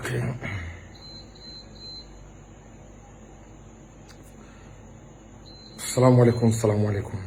Ok. Salamu alaikum, salamu alaikum.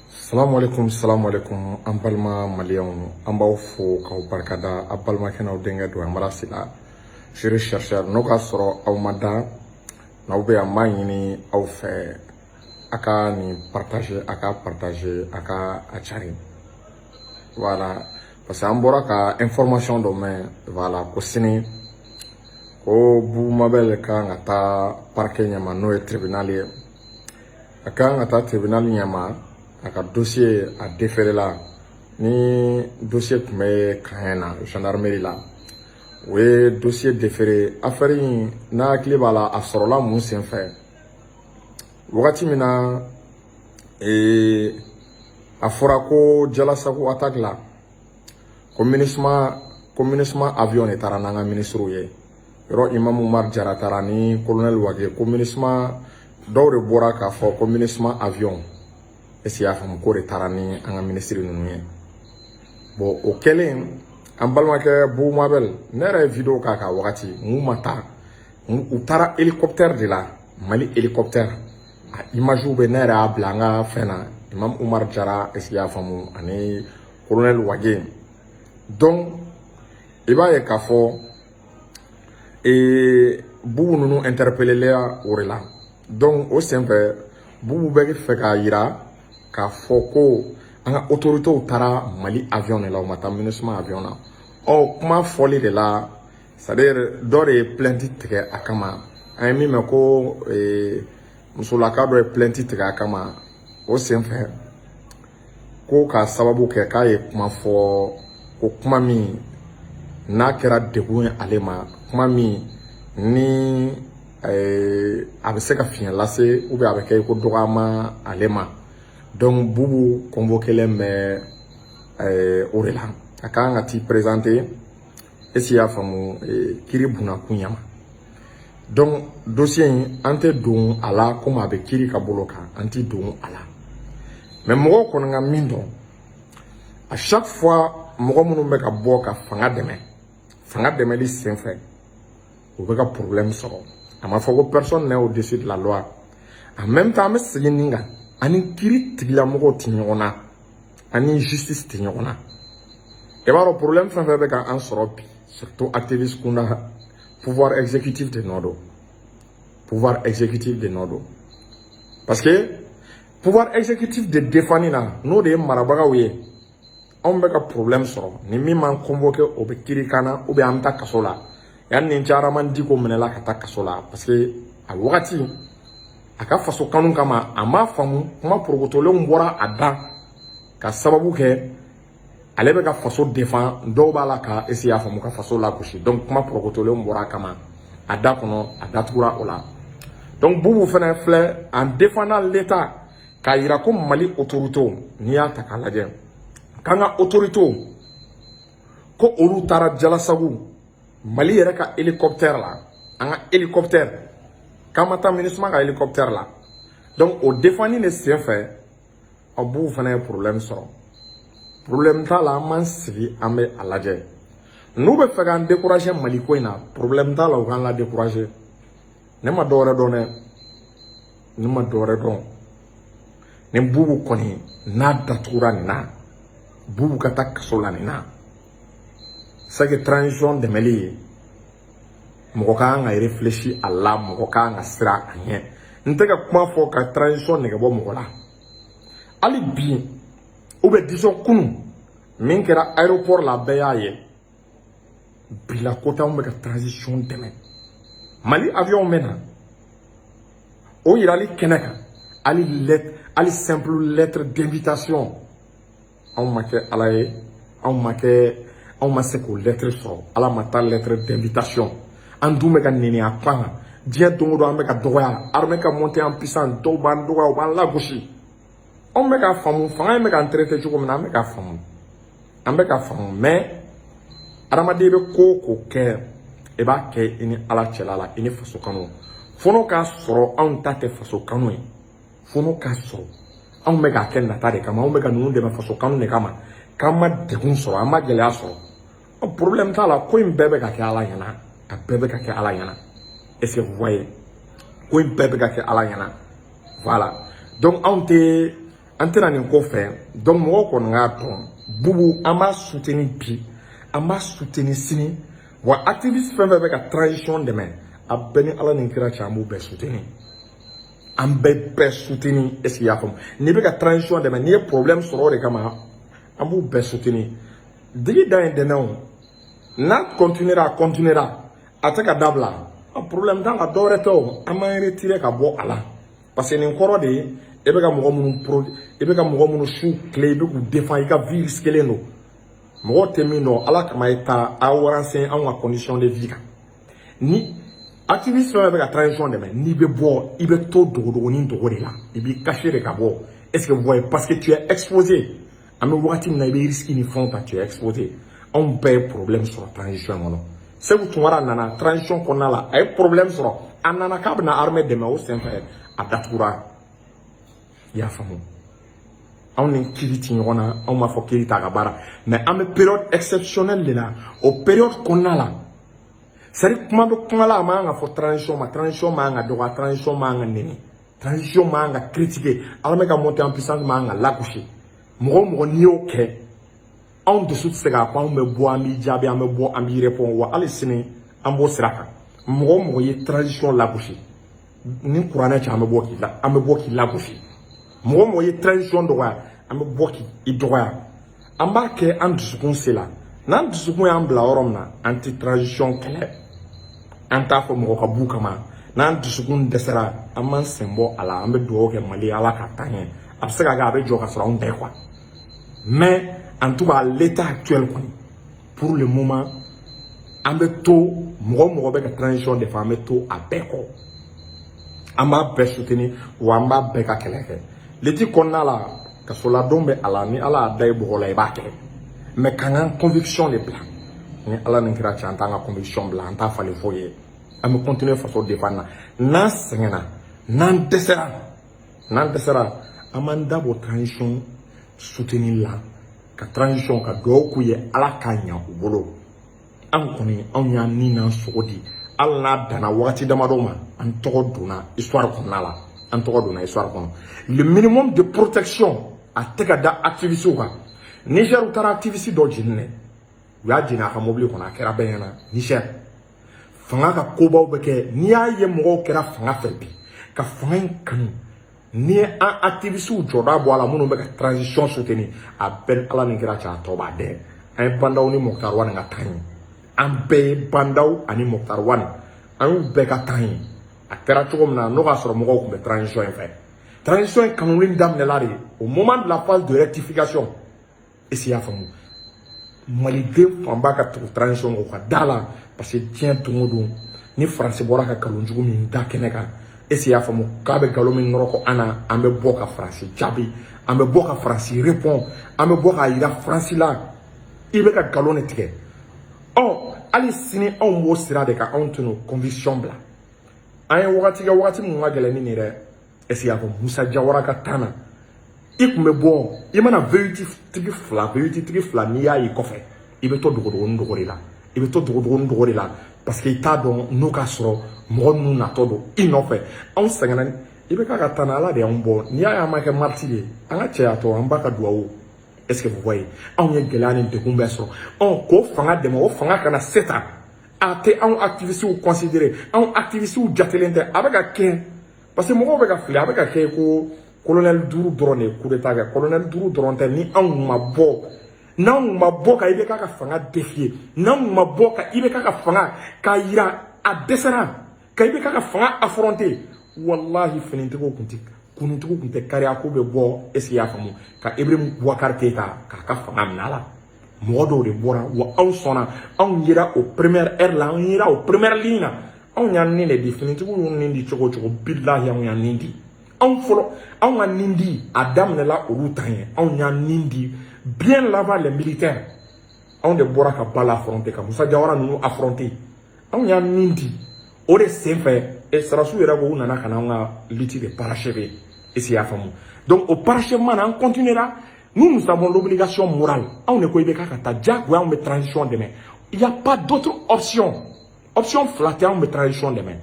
Salamu alaikum, salamu alaikum. An balima maliyɛnw, an b'aw fo k'aw barikada. A balimakɛ n'aw denkɛ don Amara Sila, juriste chercheur. N'o k'a sɔrɔ aw ma da, n'aw bɛ yan, n b'a ɲini aw fɛ a ka nin partager, a ka partager, a ka a cari. Voilà, parce que an bɔra ka information dɔ mɛn, voilà, ko sini ko Bubu Mabel kan ka taa parquet ɲɛma, n'o ye tribunal ye. A kan ka taa tribunal ɲɛma, a ka dossier a déféré la. Ni dossier tun bɛ camp na, gendarmerie la, o ye dossier déféré. Affaire in n'a hakili b'a la, a sɔrɔla mun senfɛ? Wagati min na a fɔra ko Jalasagu attaque la, ko MINUSMA avion de taara n'an ka ministres ye. Yɔrɔ Imam Umar Jara taara ni colonel Wage, ko MINUSMA dɔw de bɔra k'a fɔ ko MINUSMA avion, est ce que i y'a faamu, k'o de taara ni an ka ministre ninnu ye. Bon, o kɛlen, an balimakɛ Bubu Mabel, ne yɛrɛ ye vidéo k'a kan wagati mun ma taa, u taara hélicoptère de la, Mali hélicoptère. A image bɛ, ne yɛrɛ y'a bila an ka fɛn na, Imam Umar Jara, est ce que i y'a faamu, ani colonel Wage. Donc i b'a ye k'a fɔ Bubu ninnu interpellé la o de la. Donc o senfɛ, Bubu bɛ fɛ k'a yira k'a fɔ ko an ka autorités taara Mali avion de la, u ma taa MINUSMA avion na. Ɔ, kuma fɔli de la, c'est à dire dɔ de ye plainte tigɛ a kama. An ye min mɛn ko musolaka dɔ ye plainte tigɛ a kama. O senfɛ, ko k'a sababu kɛ k'a ye kuma fɔ, ko kuma min n'a kɛra degun ye ale ma, kuma min ni a bɛ se ka fiɲɛ lase ou bien a bɛ kɛ ko dɔgɔyama ale ma. Donc Bubu convoqué len bɛ o de la, a kan ka t'i présenter, est ce que i y'a faamu, kiiri bunakun ɲɛ ma. Donc dossier in, an tɛ don a la komi a bɛ kiiri ka bolo kan, an tɛ don a la. Mais mɔgɔw kɔni ka min dɔn, à chaque fois mɔgɔ minnu bɛ ka bɔ ka fanga dɛmɛ, fanga dɛmɛli senfɛ, u bɛ ka problème sɔrɔ. A ma fɔ ko personne n'est au-dessus de la loi. En même temps, an bɛ segin nin kan, ani kiiri tigilamɔgɔw tɛ ɲɔgɔn na, ani justice tɛ ɲɔgɔn na. I b'a dɔn, problème fɛn fɛn bɛ ka an sɔrɔ bi, surtout activiste kunda, pouvoir exécutif de nɔ don, pouvoir exécutif de nɔ don, parce que pouvoir exécutif de défani na, n'o de ye marabagaw ye, anw bɛ ka problème sɔrɔ. Ni min m'an convoqué, o bɛ kiiri kan na ou bien an bɛ taa kaso la. Yanni nin cɛ Diko minɛla ka taa kaso la, parce que a wagati a ka faso kanu kama, a m'a faamu, kuma porokotolenw bɔra a da ka sababu kɛ ale bɛ ka faso défend, dɔw b'a la ka essayer, y'a faamu, ka faso lagosi. Donc kuma porokotolenw bɔra a kama a da kɔnɔ, a datugura o la. Donc Bubu fɛnɛ filɛ, en défendant l'État, k'a yira ko Mali autorités, n'i y'a ta k'a lajɛ, k'an ka autorités, ko olu taara Jalasagu Mali yɛrɛ ka hélicoptère la, an ka hélicoptère, k'an ma taa MINUSMA ka hélicoptère la. Donc o défendni de senfɛ, ɔ, Bubu fana ye problème sɔrɔ. Problème t'a la, an m'an sigi an bɛ a lajɛ. N'u bɛ fɛ k'an décourager Mali ko in na, problème t'a la, u k'an la décourager. Ne ma dɔwɛrɛ dɔn dɛ, ne ma dɔwɛrɛ dɔn. Ni Bubu kɔni n'a datugura nin na, Bubu ka taa kaso la nin na, c'est que transition dɛmɛli ye, mɔgɔ ka kan ka réfléchir a la, mɔgɔ ka kan ka siran a ɲɛ. N tɛ ka kuma fɔ ka transition nɛgɛ bɔ mɔgɔ la hali bi, ou bien disons kunun min kɛra aéroport la, bɛɛ y'a ye. Bila ko t'anw bɛ ka transition dɛmɛ, Mali avion bɛ na o yirali kɛnɛ kan, hali lettre, hali simple lettre d'invitation, anw ma kɛ ala ye, anw ma kɛ, anw ma se k'o lettre sɔrɔ. Ala ma taa lettre d'invitation. An dun bɛ ka nɛni a kan diɲɛ don o don, an bɛ ka dɔgɔya, armée ka monter en puissance, dɔw b'an dɔgɔya, u b'an lagosi. Anw bɛ k'a faamu, fanga in bɛ k'an traiter cogo min na, an bɛ k'a faamu, an bɛ k'a faamu. Mais adamaden bɛ ko o ko kɛ, i b'a kɛ i ni ala cɛla la, i ni faso kanu. Fo n'o k'a sɔrɔ anw ta tɛ faso kanu ye, fo n'o k'a sɔrɔ Anw bɛ k'a kɛ nata de kama, anw bɛ ka ninnu dɛmɛ faso kanu de kama, k'an ma degun sɔrɔ, an ma gɛlɛya sɔrɔ. Problème t'a la, ko in bɛɛ bɛ ka kɛ Ala ɲɛna, a bɛɛ bɛ ka kɛ Ala ɲɛna. Est-ce que vous voyez? Ko in bɛɛ bɛ ka kɛ Ala ɲɛna. Voilà, donc anw tɛ, an tɛna nin ko fɛ. Donc mɔgɔw kɔni k'a dɔn, Bubu, an b'a soutenir bi, an b'a soutenir sini. Wa activiste fɛn fɛn bɛ ka transition dɛmɛ, a bɛɛ ni Ala ni kira cɛ, an b'u bɛɛ soutenir, an bɛ bɛɛ soutenir. Est ce que i y'a faamu? N'i bɛ ka transition dɛmɛ, n'i ye problème sɔrɔ o de kama, an b'u bɛɛ soutenir. Digi dan ye dɛnɛn o, n'a continuera, a continuera, a tɛ ka dabila, a problème t'a la. Dɔwɛrɛ tɛ o, an b'an retirer ka bɔ a la, parce que nin kɔrɔ de ye e bɛ ka mɔgɔ minnu pro, i bɛ ka mɔgɔ minnu su tile, i bɛ k'u défend, i ka vie risquelen don. Mɔgɔw tɛ min dɔn, Ala kama, e ta aw renseigner anw ka condition de vie kan. Ni activiste fɛn fɛn bɛ ka transition dɛmɛ, n'i bɛ bɔ, i bɛ to dogodogonin dogo de la, i b'i cacher de ka bɔ. Est ce que vous voyez? Parce que tu es exposé. An bɛ wagati min na, i bɛ risque ni fɛnw ta, tu es exposé. Anw bɛɛ ye problème sɔrɔ transition in kɔnɔ. Segu Tunkara nana transition kɔnɔna la, a ye problème sɔrɔ. A nana k'a bɛna armée dɛmɛ, o senfɛ a datugura. I y'a faamu? Anw ni kiiri ti ɲɔgɔn na, anw b'a fɔ kiiri t'a ka baara, mais an bɛ période exceptionnelle de la. O période kɔnɔna la, c'est à dire kuma bɛ kuma la, a man kan ka fɔ transition ma, transition man kan ka dɔgɔya, transition man kan ka nɛni, transition man kan ka critiquer, armée ka montée en puissance man kan ka lagosi. Mɔgɔ o mɔgɔ n'i y'o kɛ, anw dusu tɛ se k'a fɔ anw bɛ bɔ, an b'i jaabi, an bɛ bɔ, an b'i répond. Wa hali sini an b'o sira kan. Mɔgɔ o mɔgɔ ye transition lagosi, ni kuranɛ cɛ, an bɛ bɔ k'i la, an bɛ bɔ k'i lagosi. Mɔgɔ o mɔgɔ ye transition dɔgɔya, an bɛ bɔ k'i dɔgɔya. An b'a kɛ an dusukun se la, n'an dusukun y'an bila yɔrɔ min na. An tɛ transition kɛlɛ, an t'a fɔ mɔgɔ ka b'u kama. N'an dusukun dɛsɛra, an b'an sen bɔ a la, an bɛ dugawu kɛ Mali, Ala ka taa ɲɛ. A bɛ se ka kɛ a bɛ jɔ ka sɔrɔ anw tɛ quoi. Mais en tout cas, l'état actuel kɔni, pour le moment, an bɛ to, mɔgɔ o mɔgɔ bɛ ka transition défend, an bɛ to a bɛɛ kɔ, an b'a bɛɛ soutenir, wa an b'a bɛɛ ka kɛlɛ kɛ. Lutte kɔnɔna la, kasoladon bɛ a la, ni Ala y'a da i bɔgɔ la, i b'a kɛ. Mais k'an ka conviction de bila, ni Ala ni kira cɛ, an t'an ka conviction bila, an t'a falen foyi ye. An bɛ continuer faso défendre na. N'an sɛgɛnna, n'an dɛsɛra, n'an dɛsɛra, an b'an da bɔ transition soutenir la, ka transition ka dugawu k'u ye, Ala k'a ɲa u bolo. An kɔni, anw y'an ni n'an sogo di, hali n'a danna wagati damadɔ ma, an tɔgɔ donna histoire kɔnɔna la, an tɔgɔ donna histoire kɔnɔ. Le minimum de protection a tɛ ka da activiste kan. Niger, u taara activiste dɔ jeni dɛ, u y'a jeni a ka mobili kɔnɔ, a kɛra bɛɛ ɲɛna. Niger fanga ka kobaw bɛ kɛ. N'i y'a ye mɔgɔw kɛra fanga fɛ bi, ka fanga in kanu, n'i ye an activistes jɔda bɔ a la, minnu bɛ ka transition soutenir, a bɛɛ ni Ala ni kira cɛ, a tɔ b'a dɛ. An ye Bah N'Daw ni Moctar Ouane ka temps ye, an bɛɛ ye Bah N'Daw ani Moctar Ouane, an y'u bɛɛ ka temps ye. A kɛra cogo min na, n'o k'a sɔrɔ mɔgɔw tun bɛ transition in fɛ, transition in kanuli daminɛla de au moment de la phase de rectification. Est ce que i y'a faamu? Maliden fanba ka tugu transition kɔ ka da la, parce que diɲɛ don o don, ni Faransi bɔra ka nkalon jugu min da kɛnɛ kan, est ce que i y'a faamu, k'a bɛ nkalon min nɔrɔ ko an na, an bɛ bɔ ka Faransi jaabi, an bɛ bɔ ka Faransi répond, an bɛ bɔ k'a yira Faransi la i bɛ ka nkalon de tigɛ. Ɔ hali sini anw b'o sira de kan, anw tɛ n'o conviction bila. An ye wagati kɛ, wagati min ka gɛlɛn ni nin yɛrɛ. Est ce que i y'a faamu? Musa Jawara ka temps na, i tun bɛ bɔ, i mana V8 tigi fila, V8 tigi fila, n'i y'a ye kɔfɛ, i bɛ to dogodogonin dogo de la, i bɛ to dogodogonin dogo de la, parce que i t'a dɔn n'o k'a sɔrɔ mɔgɔ ninnu natɔ don i nɔfɛ. Anw sɛgɛnna, i bɛ k'a ka taa na, Ala de y'anw bɔ. N'i y'a ye an ma kɛ martyr ye, an ka cɛya tɔ, an ba ka duwawu. Est ce que vous voyez? Anw ye gɛlɛya ni degun bɛɛ sɔrɔ, ɔ k'o fanga dɛmɛ, o fanga kana se ta, a tɛ anw activistes considérer, anw activistes jatelen tɛ. A bɛ ka kɛ parce que mɔgɔw bɛ ka fili, a bɛ ka kɛ ko colonel duuru dɔrɔn de ye coup d'état kɛ. Colonel duuru dɔrɔn tɛ. Ni anw ma bɔ, n'anw ma bɔ ka IBK ka fanga défier, n'anw ma bɔ ka IBK ka fanga k'a yira a dɛsɛra, ka IBK ka fanga affronter, wallahi finitigiw kun tɛ, kunitigiw kun tɛ kariya ko bɛ bɔ. Est ce que i y'a faamu? Ka Ibrahim Boubacar Keïta k'a ka fanga minɛ a la, mɔgɔ dɔw de bɔra. Wa anw sɔnna, anw yera o première heure la, anw yera o première ligne na, anw y'an nin de di. Finitigiw y'u nin di cogo o cogo, bilahi anw y'an nin di. Anw fɔlɔ, anw ka nin di a daminɛla olu ta ye, anw y'an nin di bien avant les militaires. Anw de bɔra ka Bah affronter, ka Musa Jawara ninnu affronter, anw y'an nin di. O de senfɛ sarasiw yɛrɛ ko u nana ka na anw ka lutte de parachever. Est-ce que i y'a faamu? Donc au parachèvement na, an continuera. Nous, nous avons l'obligation morale. Anw de ko i bɛ k'a ka taa, diyagoya anw bɛ transition dɛmɛ. Il y a pas d'autre option, option fila tɛ. Anw bɛ transition dɛmɛ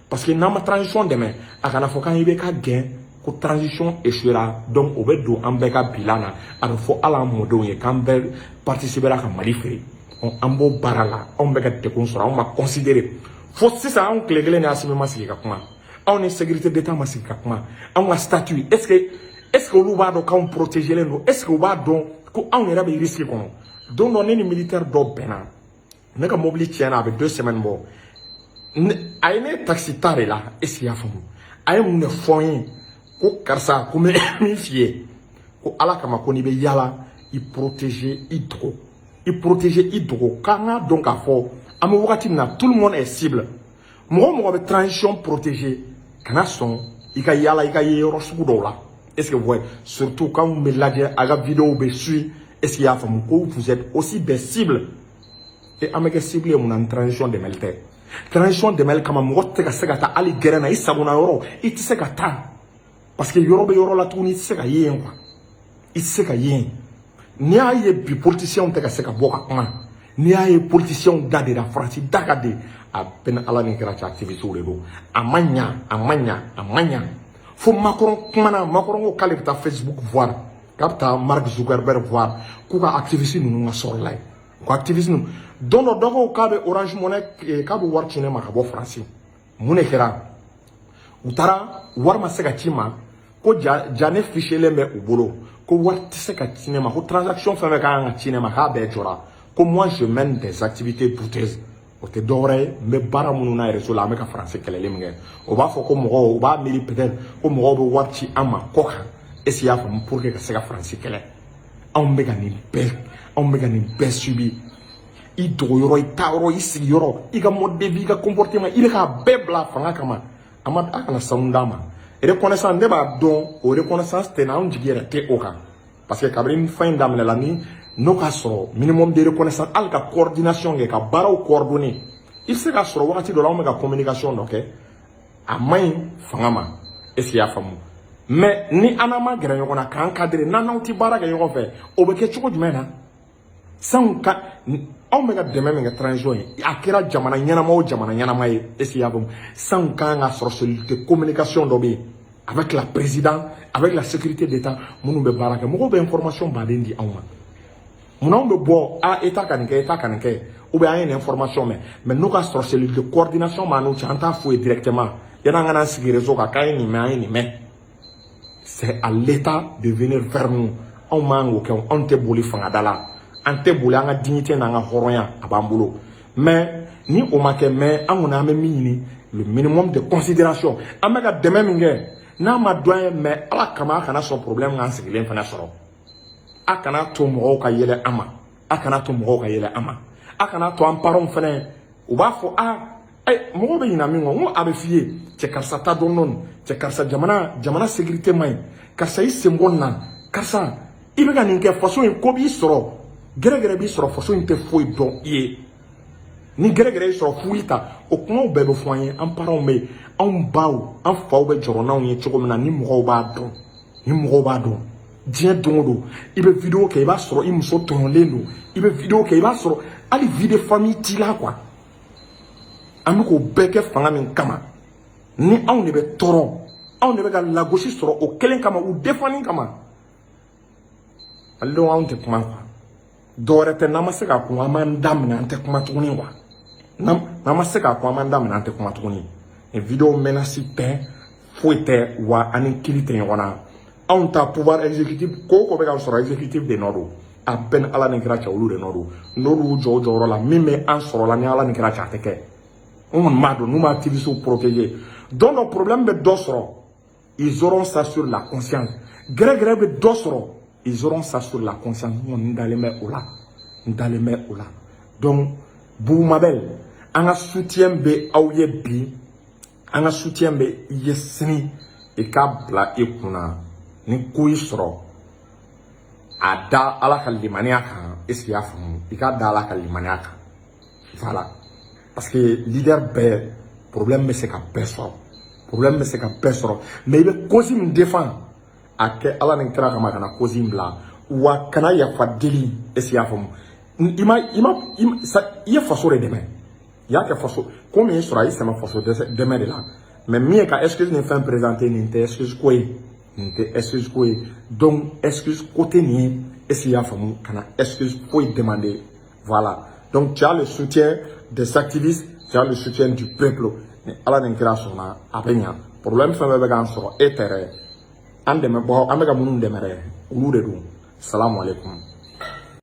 parce que n'an ma transition dɛmɛ, a kana fɔ k'an bɛ ka gɛn ko transition échouera. Donc o bɛ don an bɛɛ ka bilan na, a bɛ fɔ hali an mɔdenw ye k'an bɛɛ participera ka Mali feere. An b'o baara la, anw bɛ ka degun sɔrɔ, anw ma considérer fo sisan. Anw tile kelen ni Asimi ma sigi ka kuma, anw ni sécurité d'État ma sigi ka kuma. Anw ka statut, est ce que olu b'a dɔn k'anw protégelen don? Est ce que u b'a dɔn ko anw yɛrɛ bɛ risque kɔnɔ? Don dɔ, ne ni militaire dɔ bɛnna, ne ka mobili tiɲɛna, a bɛ 2 semaines bɔ. A ye ne taxi ta de la. Est ce que i y'a faamu? A ye mun de fɔ n ye? Ko karisa, ko n bɛ min f'i ye, ko Ala kama, ko n'i bɛ yala, i protéger, i dogo, i protéger, i dogo. K'an k'a dɔn k'a fɔ an bɛ wagati min na, tout le monde est cible. Mɔgɔ o mɔgɔ bɛ transition protéger, kana sɔn i ka yala, i ka ye yɔrɔ sugu dɔw la. Est ce que vous voyez? Surtout quand bɛ lajɛ, a ka vidéo bɛ suit. Est ce que i y'a faamu ko vous êtes aussi des cibles? Et an bɛ kɛ cible ye mun na ni transition dɛmɛli tɛ? Transition dɛmɛli kama, mɔgɔ tɛ ka se ka taa hali gɛrɛn na, i sagona yɔrɔ, i tɛ se ka taa parce que yɔrɔ bɛ yɔrɔ la tuguni, i tɛ se ka ye yen quoi, i tɛ se ka ye yen. N'i y'a ye bi politiciens tɛ ka se ka bɔ ka kuma, n'i y'a ye politiciens da de la, Faransi da ka di, a bɛɛ ni Ala ni kɛra cɛ, activistes de don. A ma ɲa, a ma ɲa, a ma ɲa. Fo Macron kumana, Macron ko k'ale bɛ taa Facebook voir, k'a bɛ taa Mark Zuckerberg voir, k'u ka activiste ninnu ka sɔrɔ la ye, u ka activiste ninnu. Don dɔ, dɔ ko k'a bɛ Orange Money, k'a bɛ wari ci ne ma ka bɔ Faransi. Mun de kɛra? U taara, wari ma se ka ci ma, ko ja ja ne fichelen bɛ u bolo, ko wari tɛ se ka ci ne ma, ko transaction fɛn fɛn ka kan ka ci ne ma, k'a bɛɛ jɔra, ko moi je mène des activités douteuses. O tɛ dɔwɛrɛ ye, n bɛ baara minnu na réseau la, an bɛ ka Faransi kɛlɛli min kɛ, o b'a fɔ ko mɔgɔw, u b'a miiri peut-être ko mɔgɔw bɛ wari ci an ma kɔ kan. Est ce que i y'a faamu? Pour que ka se ka Faransi kɛlɛ. Anw bɛ ka nin bɛɛ, anw bɛ ka nin bɛɛ subi. I dogo yɔrɔ, i taa yɔrɔ, i sigi yɔrɔ, i ka mode de vie, i ka comportement, i bɛ k'a bɛɛ bila fanga kama. A ma, a kana sanu d'a ma. Reconnaissance, ne b'a dɔn, o reconnaissance tɛ na, anw jigi yɛrɛ tɛ o kan parce que kabini fɛn in daminɛ la, ni n'o k'a sɔrɔ minimum de reconnaissance, hali ka coordination kɛ, ka baaraw coordonner, i bɛ se k'a sɔrɔ wagati dɔ la, anw bɛ ka communication dɔ kɛ, a man ɲi fanga ma. Est ce que i y'a faamu? Mais ni an n'an ma gɛrɛ ɲɔgɔn na k'an cadrer, n'an n'aw tɛ baara kɛ ɲɔgɔn fɛ, o bɛ kɛ cogo jumɛn na? Sanw ka anw bɛ ka dɛmɛ min kɛ transition ye, a kɛra jamana ɲɛnama o jamana ɲɛnama ye. Est ce que i y'a faamu? Sanw kan ka sɔrɔ cellule de communication dɔ bɛ yen avec la président, avec la sécurité d'État, minnu bɛ baara kɛ. Mɔgɔw bɛ information baden di anw ma. Munna anw bɛ bɔ a État ka nin kɛ, État ka nin kɛ, ou bien an ye nin information mɛn? Mais n'o ka sɔrɔ cellule de coordination b'an n'u cɛ, an t'a f'u ye directement yan'an ka n'an sigi réseau kan k'an ye nin mɛn, an ye nin mɛn. C'est à l'État de venir vers nous. Anw man k'o kɛ. Anw tɛ boli fangada la, an tɛ boli, an ka dignité n'an ka hɔrɔnya a b'an bolo. Mais ni o ma kɛ, mais an kɔni, an bɛ min ɲini, le minimum de considération. An bɛ ka dɛmɛ min kɛ, n'a ma dɔn ye, mais Ala kama, a kana sɔn problème k'an sigilen fana sɔrɔ. A kana to mɔgɔw ka yɛlɛ an ma, a kana to mɔgɔw ka yɛlɛ an ma, a kana to an parents fana u b'a fɔ a ɛ mɔgɔw bɛ ɲina min kɔ, n ko a bɛ f'i ye: cɛ karisa ta dɔn dɔɔni, cɛ karisa, jamana sécurité man ɲi, karisa i sen bɔ nin na, karisa i bɛ ka nin kɛ, faso in ko b'i sɔrɔ, gɛrɛgɛrɛ b'i sɔrɔ, faso in tɛ foyi dɔn i ye. Ni gɛrɛgɛrɛ y'i sɔrɔ, fu ta. O kumaw bɛɛ bɛ fɔ an ye. An parents bɛ yen, anw baw, an faw bɛ jɔrɔ n'anw ye cogo min na, ni mɔgɔw b'a dɔn, ni mɔgɔw b'a dɔn. Diɲɛ don o don, i bɛ vidéo kɛ, i b'a sɔrɔ i muso tɔɲɔlen don. I bɛ vidéo kɛ, i b'a sɔrɔ hali vie de famille t'i la quoi. An bɛ k'o bɛɛ kɛ fanga min kama, ni anw de bɛ tɔɔrɔ, anw de bɛ ka lagosi sɔrɔ o kelen kama, u défendni kama. Malidenw, anw tɛ kuma quoi, dɔwɛrɛ tɛ. N'an ma se k'a kun, an b'an da minɛ, an tɛ kuma tuguni quoi. N'an ma se k'a kun, an b'an da minɛ, an tɛ kuma tuguni. Nin vidéo menace tɛ, foyi tɛ wa, an ni kiiri tɛ ɲɔgɔn na. Anw ta pouvoir exécutif, ko o ko bɛ ka sɔrɔ, exécutif de nɔ don. A bɛɛ ni Ala ni kira cɛ, olu de nɔ don. N'olu y'u jɔ u jɔyɔrɔ la, min bɛ an sɔrɔ la, ni Ala ni kira cɛ, a tɛ kɛ. N kɔni b'a dɔn n'u ma activistes protéger, don dɔ problème bɛ dɔ sɔrɔ, ils auront ça sur la conscience. Gɛrɛgɛrɛ bɛ dɔ sɔrɔ, ils auront ça sur la conscience. N kɔni dalen bɛ o la, n dalen bɛ o la. Donc Boubou Mabel, an ka soutien bɛ aw ye bi, an ka soutien bɛ i ye sini. I k'a bila i kunna, ni ko y'i sɔrɔ, a da Ala ka limaniya kan. Est ce que i y'a faamu? I k'a da Ala ka limaniya kan. Voilà, parce que leader bɛɛ, problème bɛ se ka bɛɛ sɔrɔ, problème bɛ se ka bɛɛ sɔrɔ, mais i bɛ cause min défend. A kɛ Ala ni kira kama, kana cause in bila wa, kana yafa deli. Est ce que i y'a faamu? I ma i ma i ye faso de dɛmɛ, i y'a kɛ faso ko min sɔrɔ, a y'i sɛmɛ faso dɛmɛ de la. Mais min ye ka excuse ni fɛn présenter, nin tɛ excuse ko ye, nin tɛ excuse ko ye. Donc excuse ko tɛ nin ye. Est ce que i y'a faamu? Kana excuse foyi demander. Voilà, donc tu as le soutien des activistes, tu as le soutien du peuple. Ni Ala ni kira sɔnna, a bɛ ɲa. Problème fɛn fɛn bɛ k'an sɔrɔ, e tɛ dɛ, an dɛmɛbagaw, an bɛ ka minnu dɛmɛ dɛ, olu de don. Salamu aleykum.